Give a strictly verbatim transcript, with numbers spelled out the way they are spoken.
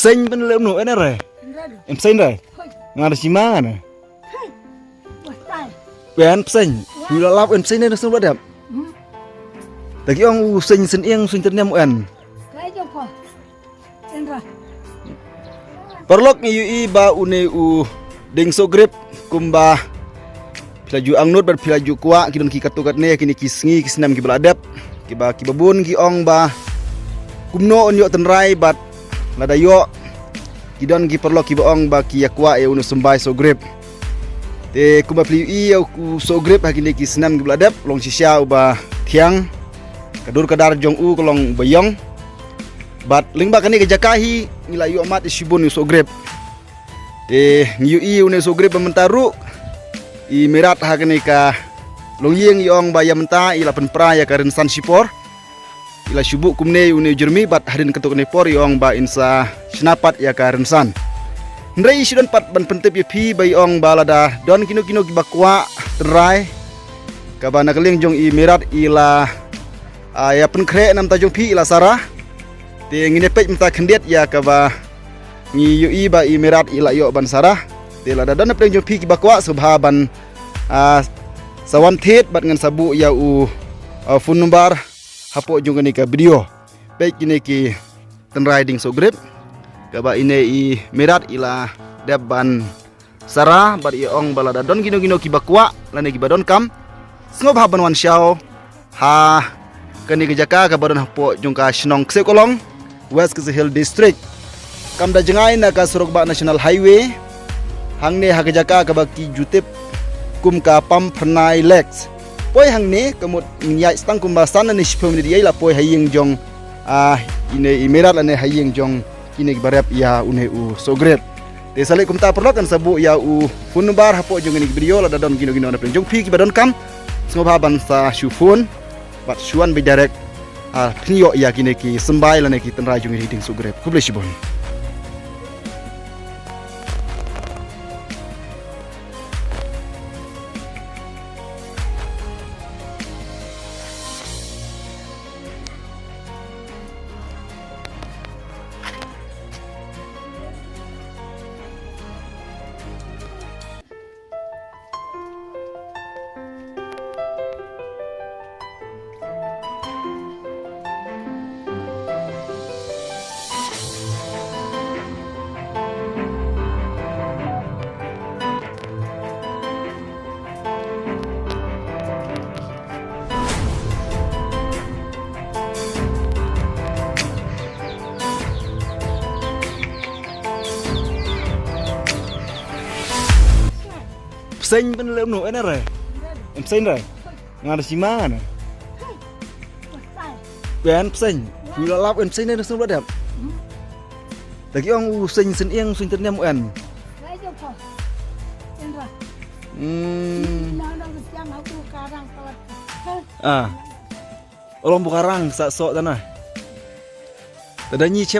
Seng ben lem no en re. Em seng re. Nga da sima ne. Wen seng. Wi la lap wen seng ne sung la dep. Ta ki ong u seng seng ing seng ternem wen. Paralok ngi ïohi ba une u Dieng Sohgrip kumba phi la ju angnud bad phi la ju kwah ki don ki katto katne kine ki sngi ki snem kiba la dep. Kiba kiba bun ki ong ba kumno un ïoh tynrai bad lada ïoh ki don ki paralok kiba ong ba ki ïa kwah ïa une u symbai Sohgrip. Te kumba phi la ïohi ïa u Sohgrip ha kine ki snem kiba la dep long shisha uba thiang. Ka dur ka dar jong u ka long uba ïong. Bad lyngba kane ka jaka hi ngi la ïoh mad ïa shibun u Sohgrip. Te ngi ïohi une u Sohgrip ba mynta ruh i Mirat ha kane ka longïing i ong ba ïa mynta i la pynpra ïa ka rynsan shipor. I la shu buh kumne une u jyrmi bad hadien katto katne por i ong ba in sa shna pat ïa ka rynsan. Hynrei i shu don pat ban pyntip ïa phi ba i ong ba lada don kino kino kiba kwah tynrai kaba na ka liang jong i Mirat i la ah, ïa pynkhreh namta jong phi i la Sarah. Te ngin ïa peit mynta khyndiat ïa kaba ngi ïohi ba i Mirat i la ïoh ban Sarah. Te lada don na pdeng jong phi kiba kwah sngewbha ban ah, sa wan thied bad ngan sa buh ïa u ah, phone number hapoh jong kane ka video. Peit kine ki tynrai Dieng Sohgrip kaba ine i Mirat i la dep ban Sarah bad i ong ba lada don kino kino kiba kwah lane kiba donkam sngewbha ban wan shaw ha kane ka jaka kaba don hapoh jong ka shnong Ksehkolong, West Khasi Hills District. Kam da jngai na ka surok bah National Highway hangne ha ka jaka kaba ki ju tip kum ka Pamphyrnai Lakes. Poi hangne ka mut ngin ïaid tang kumba san lane shiphew minit ïa i la poi ha ïing jong ah, ine i Mirat lane ha ïing jong kine kiba rep ïa une u Sohgrip. Te sa leh kumta paralok ngan sa buh ïa u phone number hapoh jong kane ka video lada don kino kino na pdeng jong phi kiba donkam sngewbha ban sa shu phone bad shu wan beit direct ah, phin ïoh ïa kine ki symbai lane ki tynrai jong i Dieng Sohgrip. Khublei shibun. Pseng ben lem no en re. Em pseng re. Nga da sima ne. Wen pseng. Wi la lap wen pseng ne sung la dep. Ta ki ong u seng seng ing seng ternem wen. Hmm. Ah. Olong bukarang sa sok tana. Tada nyi chep.